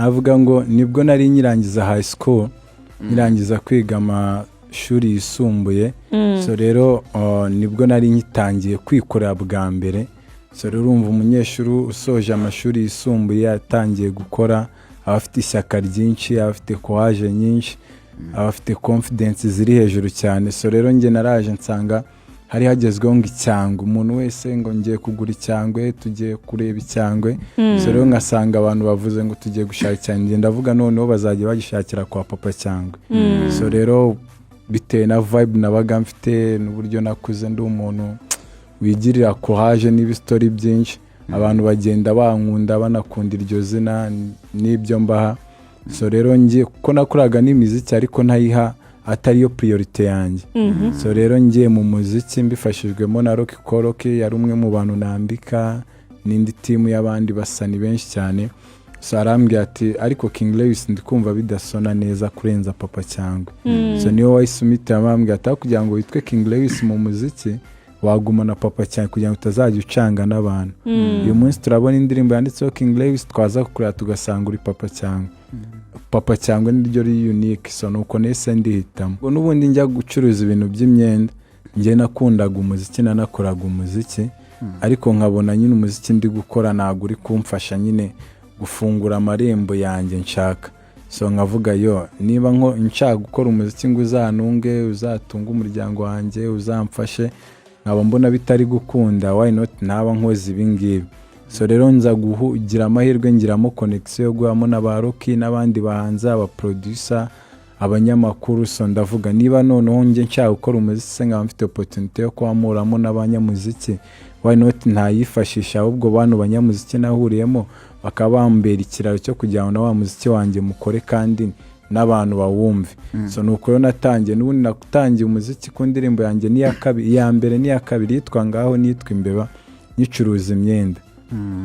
Avuga ngo nibwo nari nyirangiza high school, nyirangiza kwiga amashuri yisumbuye. So rero nibwo nari ngitangiye kwikorera bwa mbere. So rero urumva, umunyeshuri usoje amashuri yisumbuye atangiye gukora aba afite ishyaka ryinshi, aba afite courage nyinshi, aba afite confidence ziri hejuru cyane. So rero njye naraje nsanga hari hagezweho ngo icyangwe, umuntu wese ngo ngiye kugura icyangwe, tugiye kureba icyangwe. So rero ngasanga abantu bavuze ngo tugiye gushaka icyangwe, njye ndavuga noneho bazajya bagishakira kwa Papa Cyangwe. So rero bitewe na vibe nabaga mfite n'uburyo nakuze ndi umuntu wigirira courage n'ibistory byinshi, abantu bagenda bankunda, banakunda iryo zina n'ibyo mbaha. So rero ngiye, kuko nakoraga n'imiziki ariko ntayiha, atariyo priorité yanjye. So rero ngiye mu muziki mbifashijwemo na Rocky Koroki, yari umwe mu bantu nambika, n'indi team y'abandi basani benshi cyane. So arambwira ati: "Ariko King Lewis ndi kumva bidasona neza kurenza Papa Cyangwe." So niwe wahise umpitiramo, arambwira ati: "Aho kugira ngo witwe King Lewis mu muziki, wagumana Papa Cyangwe kugira ngo utazajya ucanga n'abantu. Uyu munsi turabona indirimbo yanditseho King Lewis, twaza kukureba tugasanga uri Papa Cyangwe. Papa Cyangwe niryo riri unique." So nuko nahise ndihitamo. Ubwo n'ubundi njya gucuruza ibintu by'imyenda, njye nakundaga umuziki, nanakoraga umuziki, ariko nkabona nyine umuziki ndi gukora ntabwo uri kumfasha nyine gufungura amarembo yanjye nshaka. So nkavuga yo niba nko nshaka gukora umuziki ngo uzantunge, uzatunge umuryango wanjye, uzamfashe, nkaba mbona bitari gukunda, why not ntaba nkoze ibi ngibi? So rero nza kugira amahirwe ngiramo connection yo guhamo na ba Rocky n'abandi bahanzi, aba producer, abanyamakuru. So ndavuga niba noneho njye nshaka gukora umuziki se, nkaba mfite opportunity yo kuba mpuramo n'abanyamuziki, why not ntayifashisha ahubwo bano banyamuziki nahuriyemo bakaba bambera ikiraro cyo kugira ngo na wa muziki wanjye mukore kandi n'abantu bawumve? So nuko rero natangiye. N'ubundi natangiye umuziki ku ndirimbo yanjye n'iya kabiri, iya mbere n'iya kabiri, yitwa Ngaho nitwa Imbeba, nyicuruza imyenda.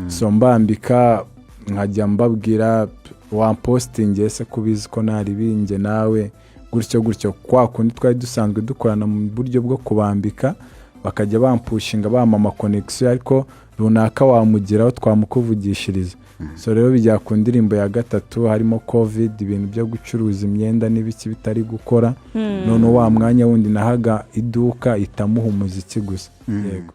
So mbambika, nkajya mbabwira: "Wampostinge se kubizi ko naribinge nawe?" Gutyo gutyo, kwa kundi twari dusanzwe dukorana mu buryo bwo kubambika, bakajya bampushinga, bampa amaconnection, ariko runaka wamugeraho twamukuvugishiriza. So rero bijya ku ndirimbo ya gatatu, harimo COVID, ibintu byo gucuruza imyenda n'ibiki bitari gukora. Noneho wa mwanya wundi nahaga iduka itamuha umuziki gusa. Yego.